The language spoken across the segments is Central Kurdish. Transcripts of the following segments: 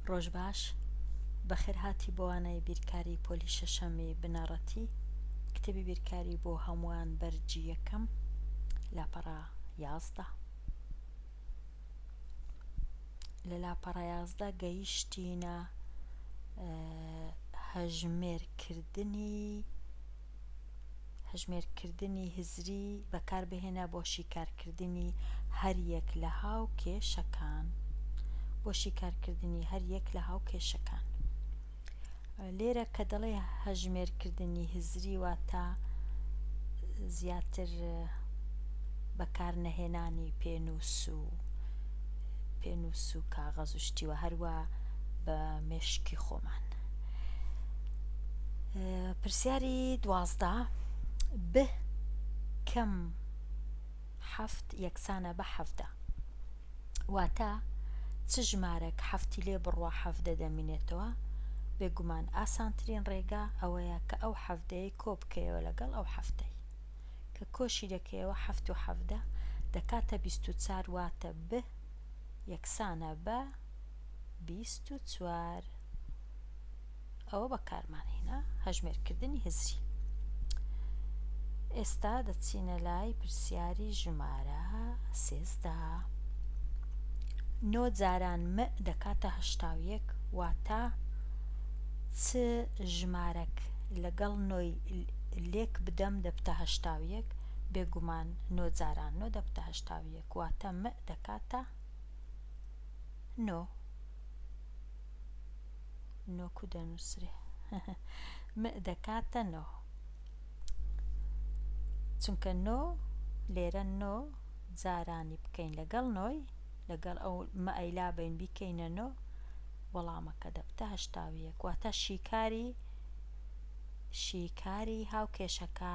ڕۆژ باش بەخێرهاتی بۆ وانەی بیرکاری پۆلی شەشەمی بنەڕەتی کتێبی بیرکاری بۆ هەمووان بەرگی یەکەم لاپەڕە 11 لە لاپەڕە 11 گەیشتینە هەژمێرکردنی هەژمێرکردنی هزری بەکاربهێنە بۆ شیکارکردنی هەریەک لە هاوکێشەکان بۆ شیکارکردنی هەریەک لە هاوکێشەکان. لێرە کە دەڵێ هەژمێرکردنی هزری واتە زیاتر بەکارنەهێنانی پێنووس و پێنووس و کاغەز و شتی وە هەروا بە مێشکی خۆمان. پرسیاری 12 ب کەم حەفت یەکسانە بە 17 واتە چ ژمارەک حەفتی لێ بڕوا 17 دەمینێتەوە بێگومان ئاسانترین ڕێگا ئەوەیە کە ئەو حەڤدەیەی کۆ بکەیەوە لەگەڵ ئەو حەفتەی کە کۆشی دەکەیەوە حەفت و 17 دەکاتە 24 واتە ب یەکسانە بە 24 ئەوە بەکارمان هێنا هەژمێرکردنی هزری. ئێستا دەچینە لای پرسیاری ژمارە 13. نۆ جاران م دەکاتە 81 واتە چ ژمارەک لەگەڵ نۆی لێک بدەم دەبتە 81 بێگومان نۆ جاران نۆ دەبتە 81 واتە م دەکاتە نۆ. نۆ کو دەنووسرێ م دەکاتە نۆ چونکە نۆ لێرە نۆ جارانی بکەین لەگەڵ نۆی لەگەڵ ئەو مە ئەیلا بین بیکەینە نۆ وەڵامەکە دەبتە 81 واتە شیکاری شیکاری هاوکێشەکە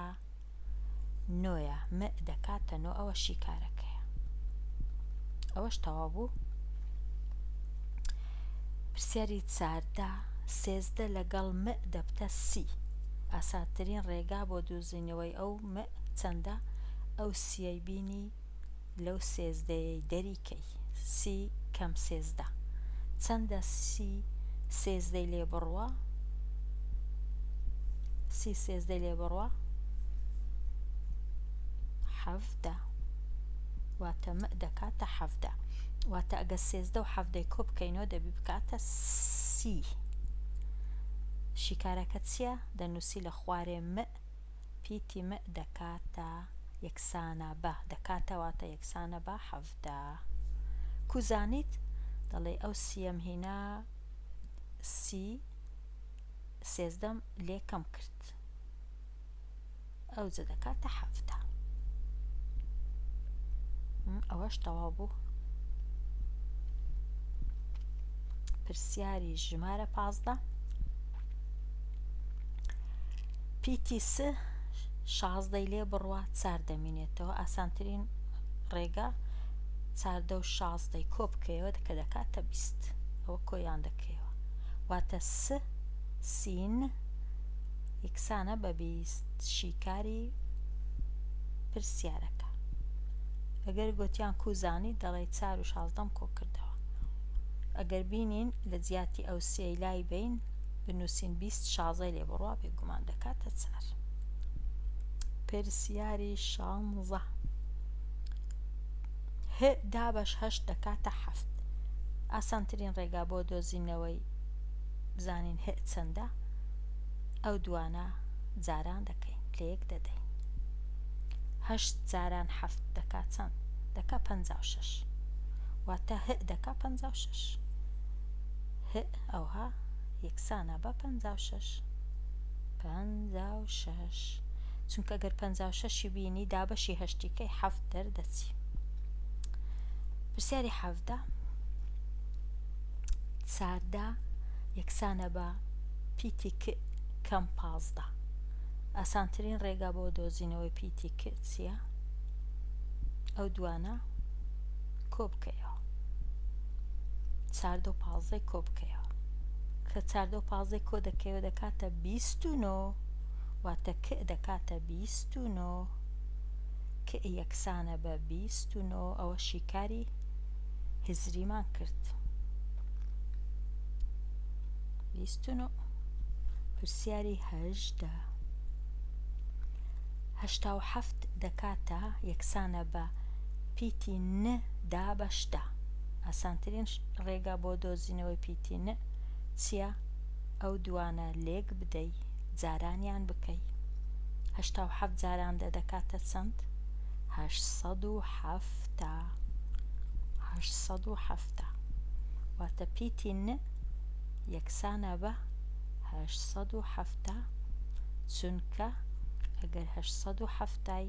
نۆیە م دەکاتە نۆ ئەوە شیکارەکەیە ئەوەش تەواو بوو پرسیاری چاردە 13 لەگەڵ م دەبتە سی ئاسانترین ڕێگا بۆ دۆزینەوەی ئەو م چەندە ئەو سیەی بینی لەو سێزدەیەی دەری کەی سی کەم 13 چەندە سی سێزدەی لێ بڕوا سی سێزدەی لێ بڕوا حەڤدە واتە م دەکاتە حەڤدە واتە ئەگە سێزدە و حەڤدەی کۆ بکەینەوە دەبی بکاتە سی شیکارەکە چییە دەنووسی لە خوارێ م پیتی م دەکاتە یەکسانە بە دەکاتە واتە یەکسانە بە حەڤدە کو زانیت دەڵێ ئەو سیەم هینا سی سێزدەم لێ کەم کرد ئەوجە دەکاتە 17 ئەوەش تەواو بوو پرسیاری ژمارە پازدە پیتی س شازدەی لێ بڕوا چار دەمینێتەوە ئاسانترین ڕێگا چاردە و شازدەی کۆ بکەیەوە کە دەکاتە 20 ئەوە کۆیان دەکەیەوە واتە س سین یەکسانە بە 20 شیکاری پرسیارەکە ئەگەر گۆتیان کو زانی دەڵێی چار و شازدەم کۆ کردەوە ئەگەر بینین لە جیاتی ئەو سێی لای بین بنووسین 20 شازەی لێ بڕوا بێگومان دەکاتە چار پرسیاری شانزە ه دابەش هەشت دەکاتە حەفت ئاسانترین ڕێگا بۆ دۆزینەوەی بزانین هئ چەندە ئەو دوانە جاران دەکەین لەیەک دەدەین هەشت جاران حەفت دەکا چەند دەکا 56 واتە هئ دەکا 56 هئ ئەوها یەکسانە بە 56 56 چونکە گەر 56ی بینی دابەشی هەشتیکەی حەفت دەردەچی پرسیاری حەڤدە چاردە یەکسانە بە پیتی ک کەم 15 ئاسانترین ڕێگا بۆ دۆزینەوەی پیتی ک چییە؟ ئەو دوانە کۆ بکەیەوە چاردە و پازدەی کۆ بکەیەوە کە چاردە و پازدەی کۆ دەکەیەوە دەکاتە 29 واتە ک دەکاتە 29 ک یەکسانە بە 29 ئەوە شیکاری هزریمان کرد. 29. پرسیاری 18. 87 دەکاتە یەکسانە بە پیتی ن دابەش دە. ئاسانترین ڕێگا بۆ دۆزینەوەی پیتی ن چییە؟ ئەو دوانە لێک بدەی جارانیان بکەی. 87 جاران دە دەکاتە چەند؟ 870. 870. واتە پیتی ن یەکسانە بە 870 چونکە ئەگەر 870ی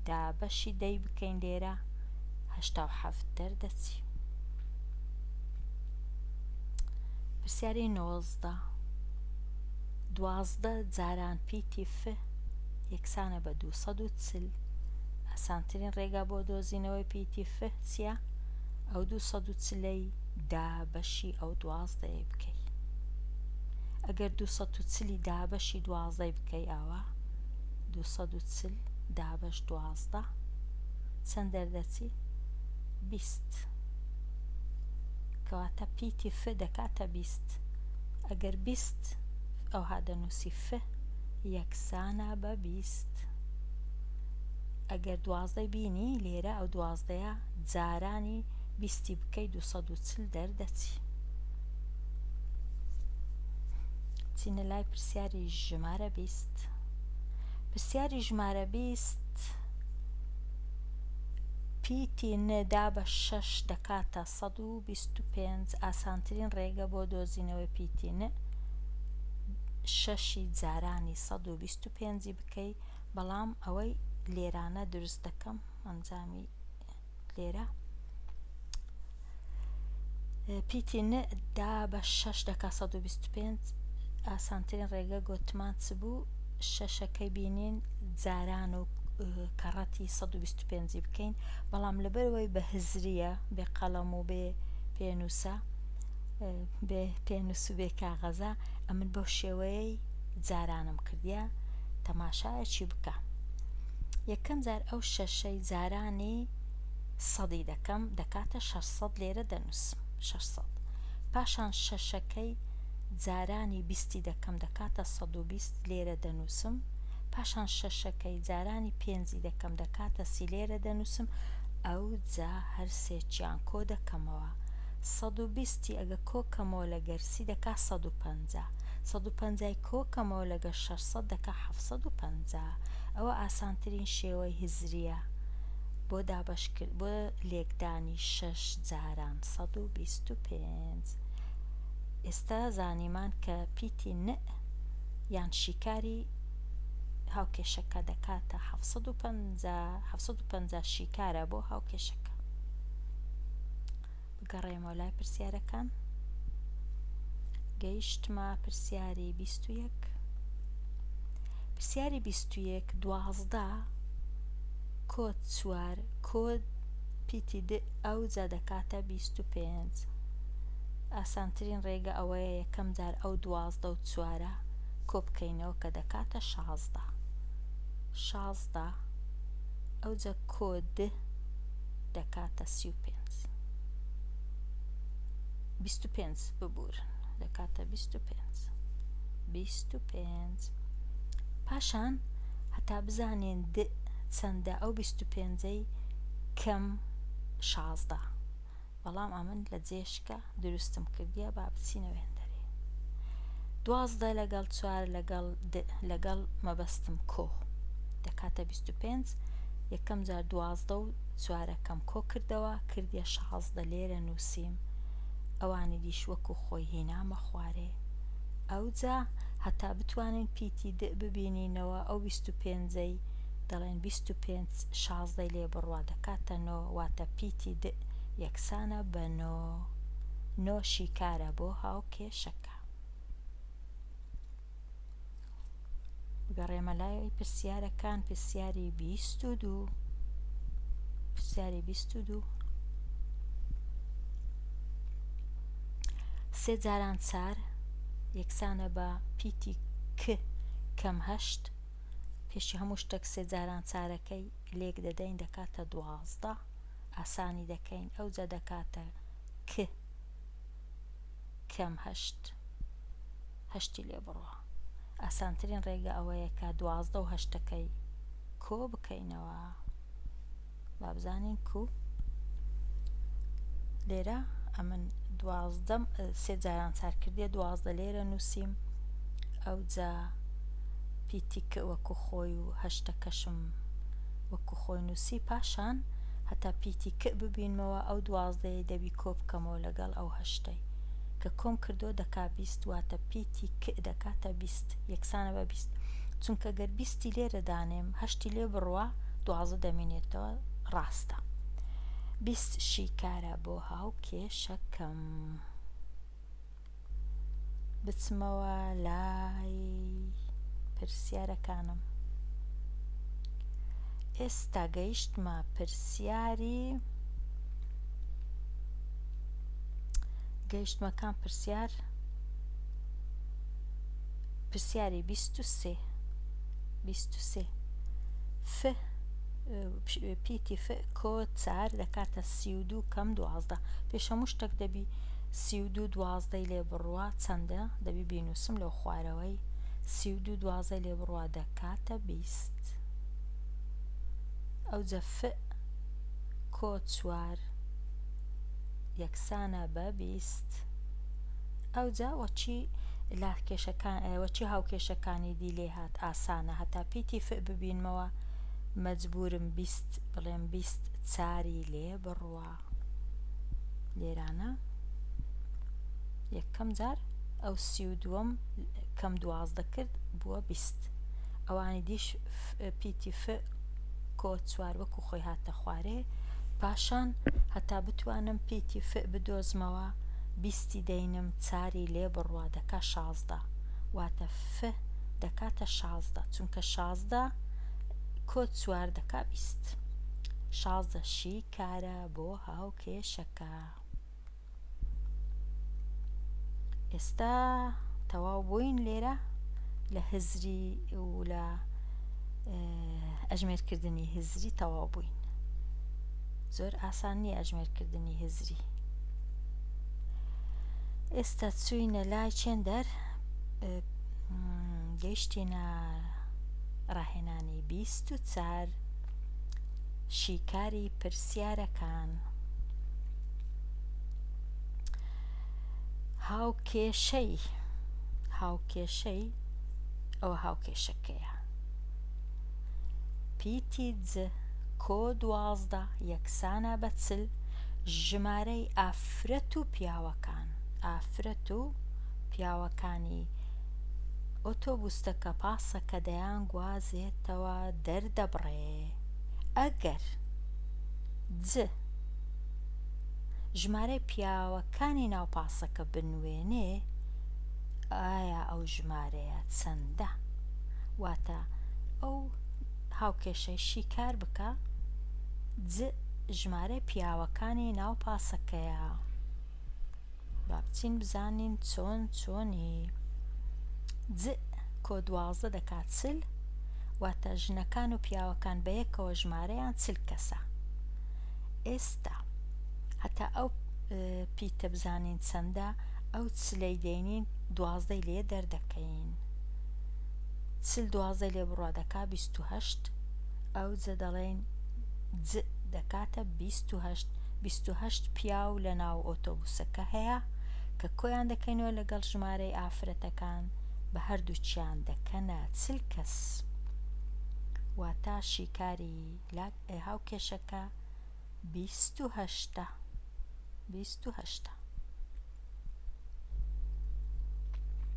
دابەشی دەی بکەین لێرە 87 دەردەچی. پرسیاری 19. 12 جاران پیتی ف یەکسانە بە 240. ئاسانترین ڕێگا بۆ دۆزینەوەی پیتی ف چییە؟ ئەو 240ەی دابەشی ئەو دوازدەیەی بکەی. ئەگەر 240ی دابەشی دوازدەی بکەی ئاوا 240 دابەش 12 چەند دەردەچی؟ 20. کەواتە پیتی ف دەکاتە 20. ئەگەر 20 ئەوها دەنووسی ف یەکسانە بە 20. ئەگەر دوازدەی بینی لێرە ئەو دوازدەیە جارانی بیستی بکەی 240 دەردەچی. چینە لای پرسیاری ژمارە 20. پرسیاری ژمارە 20 پیتی ن دابەش شەش دەکاتە 125. ئاسانترین ڕێگە بۆ دۆزینەوەی پیتی ن شەشی جارانی 125 بکەی، بەڵام ئەوەی لێرانە دروست دەکەم ئەنجامی لێرە پیتی ن دابەش شەش دەکا 125. ئاسانترین ڕێگە گۆتمان چ بوو؟ شەشەکەی بینین جاران و کەڕەتی 125 بکەین، بەڵام لەبەرەوەی بە هزریە بێ قەڵەم و بێ پێنووسە بێ پێنووس و بێ کاغەزە ئەمن بەو شێوەیەی جارانم کردیە تەماشایەکی بکە. یەکەم جار ئەو شەشەی جارانی سەدی دەکەم دەکاتە 600 لێرە دەنووسم 600. پاشان شەشەکەی جارانی بیستی دەکەم دەکاتە 120 لێرە دەنووسم. پاشان شەشەکەی جارانی پێنجی دەکەم دەکاتە سی لێرە دەنووسم. ئەو جا هەر سێکیان کۆ دەکەمەوە. 120 ئەگە کۆ کەمەوە لەگەر سی دەکا 150. 150 کۆ کەمەوە لەگەر 600 دەکا 750. ئەوە ئاسانترین شێوەی هزریە بۆ دابەشکرد بۆ لێکدانی شەش جاران 125. ئێستا زانیمان کە پیتی ن یان شیکاری هاوکێشەکە دەکاتە 750. 750 شیکارە بۆ هاوکێشەکە. بگەڕێمەوە لای پرسیارەکان. گەیشتمە پرسیاری 21. پرسیاری 21 12 کۆ چوار کۆ پیتی د ئەوجا دەکاتە 25. ئاسانترین ڕێگە ئەوەیە یەکەم جار ئەو دوازدە و چوارە کۆ بکەینەوە کە دەکاتە 16. 16 ئەوجا کۆ د دەکاتە 35. 25 ببورن دەکاتە 25. 25. پاشان هەتا بزانین د چەندە ئەو 25ەی کەم 16. بەڵام ئەمن لە جێشکە دروستم کردیە با بچینە وێندەرێ. 12 لەگەڵ چوار لەگەڵ د لەگەڵ مەبەستم کۆ دەکاتە 25. یەکەم جار دوازدە و چوارەکەم کۆ کردەوە کردیە 16 لێرە نووسیم. ئەوانی دیش وەکو خۆی هینامە خوارێ. ئەوجا هەتا بتوانین پیتی د ببینینەوە ئەو 25ەی دەڵێن 25 16 لێ بڕوا دەکاتە نۆ، واتە پیتی د یەکسانە بە نۆ. نۆ شیکارە بۆ هاوکێشەکە. بگەڕێمە لای پرسیارەکان. پرسیاری 22. پرسیاری 22 سێ جاران چار یەکسانە بە پیتی ک کەم هەشت. پێشی هەموو شتێک سێ جاران چارەکەی لێک دەدەین دەکاتە 12. ئاسانی دەکەین ئەوجا دەکاتە ک کەم هەشت. هەشتی لێ بڕوا. ئاسانترین ڕێگە ئەوەیە کە 12 و هەشتەکەی کۆ بکەینەوە. با بزانین کو لێرە ئەمن دوازدەم سێ جاران چار کردیە 12 لێرە نووسیم ئەوجا پیتی ک وەکو خۆی و هەشتەکەشم وەکو خۆی نووسی پاشان هەتا پیتی ک ببینمەوە ئەو دوازدەیەی دەبی کۆ بکەمەوە لەگەڵ ئەو هەشتەی کە کۆم کردەوە دەکا 20 واتە پیتی ک دەکاتە 20 یەکسانە بە 20 چونکە گەر بیستی لێرە دانێم هەشتی لێ بڕوا 12 دەمینێتەوە ڕاستە 20 شیکارە بۆ هاوکێشەکەم. بچمەوە لای پرسیارەکانم ئێستا گەیشتمە پرسیاری گەیشتمە کام پرسیار پرسیاری 23 23 ف پیتی ف کۆ چار دەکاتە 32 کەم 12 پێش هەموو شتێک دەبی 32 دوازدەی لێ بڕوا چەندە دەبی بینوسم لەو خوارەوەی 32 دوازدەی لێ بڕوا دەکاتە 20 ئەوجە ف کۆ چوار یەکسانە بە 20 ئەوجا وەچی لاکێشەکان وەچی هاوکێشەکانی دی لێ هات ئاسانە هەتا پیتی ف ببینمەوە مەجبورم 20 بڵێم 20 چاری لێ بڕوا لێرانە یەکەم جار ئەو 32م کەم 12 کرد بووە 20 ئەوانی دیش پیتی ف کۆ چوار وەکو خۆی هاتە خوارێ پاشان هەتا بتوانم پیتی ف بدۆزمەوە بیستی دەینم چاری لێ بڕوا دەکا 16 واتە ف دەکاتە 16 چونکە 16 کۆ چوار دەکا 20 16 شیکارە بۆ هاوکێشەکە. ئێستا تەواو بووین لێرە لە هزری و لە ئەژمێرکردنی هزری تەواو بووین زۆر ئاسان نییە ئەژمێرکردنی هزری ئێستا چوینە لای چێندەر گەیشتینە ڕاهێنانی 24 شیکاری پرسیارەکان هاوکێشەی هاوکێشەی ئەوە هاوکێشەکەیە پیتی ج کۆ 12 یەکسانە بە 40 ژمارەی ئافرەت و پیاوەکان ئافرەت و پیاوەکانی ئۆتۆبوستەکە پاسەکە دەیان گوازێتەوە دەردەبڕێ ئەگەر ج ژمارەی پیاوەکانی ناو پاسەکە بنوێنێ ئایا ئەو ژمارەیە چەندە؟ واتە ئەو هاوکێشەی شیکار بکە ج ژمارەی پیاوەکانی ناو پاسەکەیە. با بچین بزانین چۆن چۆنی ج کۆ 12 دەکات 40 واتە ژنەکان و پیاوەکان بەیەکەوە ژمارەیان 40 کەسە ئێستا هەتا ئەو پیتە بزانین چەندە ئەو چلەی دێنین دوازدەی لێ دەردەکەین 40 دوازدەی لێ بڕوا دەکا 28 ئەوجە دەڵێین ج دەکاتە 28 28 پیاو لە ناو ئۆتۆبوسەکە هەیە کە کۆیان دەکەینەوە لەگەڵ ژمارەی ئافرەتەکان بە هەردووکیان دەکەنە 40 کەس واتا شیکاری هاوکێشەکە 28ە 28ە.